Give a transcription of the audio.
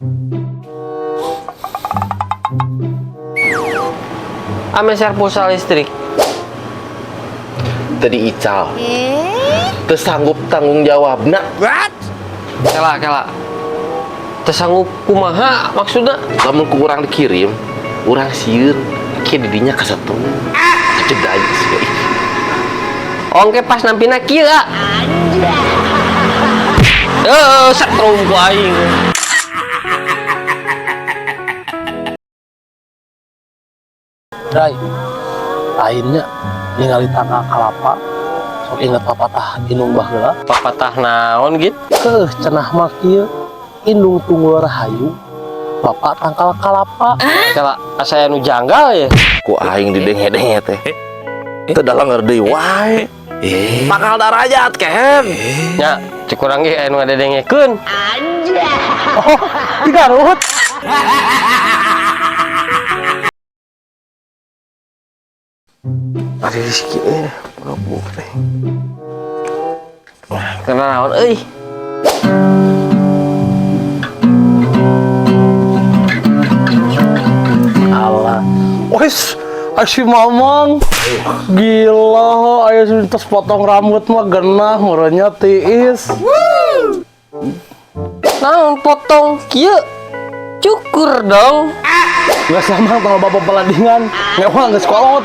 Ame share pulsa listrik. Tadi ical. Teu sanggup tanggung jawabna. Kela, kela. Teu sanggup kumaha maksudna? Lamun ku urang dikirim, urang sieun ke didinya kasetrum. Kaceda sih. Ongke pas nampina kieu, ah. Eh, setrum ku aing. Dai, akhirnya ningali tangkal kalapa sok inget papatah indung baheula. Papatah naon gitu? Keuh, cenah mah kieu, indung tunggul rahayu, bapak tangkal kalapa. Kela, asa anu janggal ya. Ku aing didenge-denge teh. Teu dalang deui wae. Bakal darajat kehen. Nya, cek urang ge aya nu ngadedengekeun. Oh, di Garut. Ari Rizky mabuk teh. Nah, kena naon euy? Alah. Wes, si Mamang. Gila, aya tos potong rambut mah genah murahnya tiis. Naon potong kieu? Cukur dong. Nggak sama kalau bapak peladingan, ngewa geus kolot.